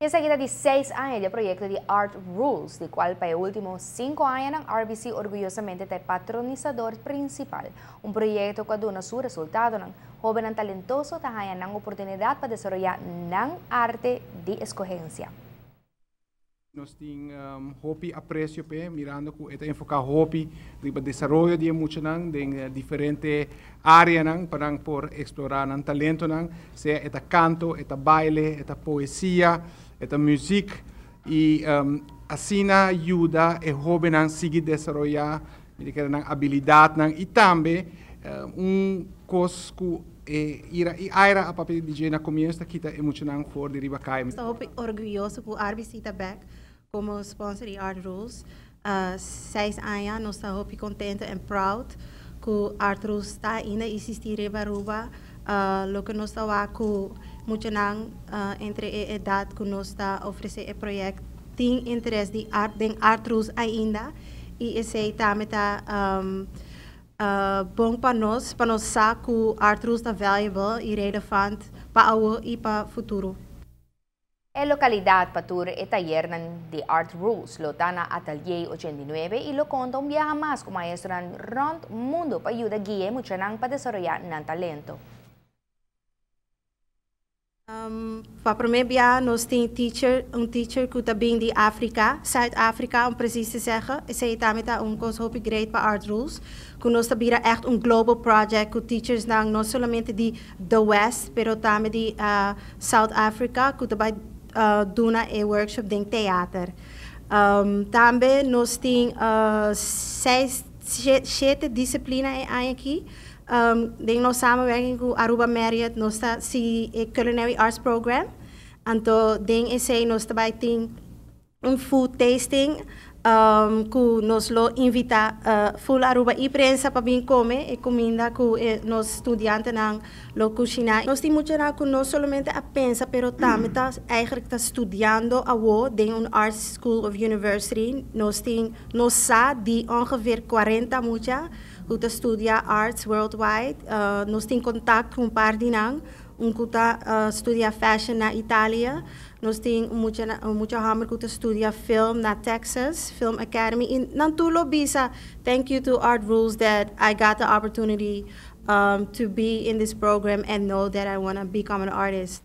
Esaki ta di 6 aña di proyecto di Art Rules, di cual pa e ultimo 5 aña RBC orguyosamente ta patrocinador principal. Un proyecto cu a duna su resultado, hoben talentoso ta haya nan oportunidad pa desaroya nan arte di escogencia. Nos tin hopi aprecio p'e, mirando cu e ta enfoca hopi riba desaroyo di muchanan den diferente areanan pa nan por explora nan talentonan, sea e ta canto, e ta baile, e ta poesia, e ta music y asina yuda e hobennan sigui desaroya nan habilidadnan y tambe un cos cu e ira y aira a papia di na comienso kita e muchanan for di riba caya. Ta orguyoso cu RBC ta back como sponsor di Art Rules. 6 aña, nos ta hopi contento y proud cu Art Rules ta ainda existi riba Aruba. Loke nos ta cu muchanan entre e edad cu nos ta ofrece e proyecto tin interes di art, den Art Rules ainda y esey tambe ta bon pa nos sa cu Art Rules ta valuable y relevant pa awe y pa futuro. E localidad pa tur e tayer di Art Rules lo ta na Atelier 89 y lo conta un biaha mas cu maestro rond mundo pa yuda guia muchanan pa desaroya nan talento. Pa prome biaha nos tin teacher, un teacher cu ta bin di Africa, Zuid Afrika om precies te zeggen. Esey tambe ta un cos hopi great pa Art Rules. Cu nos ta bira echt un global project cu teachers nan no solamente di the West, pero tambe di South Africa, cu tambe duna e workshop di theater. Tambe nos tin seis, siete disciplina aki. Den nos samenwerking cu Aruba Marriott, nos ta si e Culinary Arts Program. Anto, den esey nos tambe tin un food tasting cu nos lo invita full Aruba y prensa pa bin come e cuminda cu nos studiantenan lo cushina. Nos tin mucha cu no solamente a pensa, pero tambe ta eigenlijk ta studiando awo den un art school of university. Nos tin nos sa di ongeveer 40 mucha cu ta studia arts worldwide. Nos tin contact cu un paar di nan, un cu ta studia fashion na Italia. Nos tin mucha mucha homber cu ta studia film na Texas Film Academy. Y nan tur lo bisa, "Thank you to Art Rules that I got the opportunity to be in this program and know that I want to become an artist."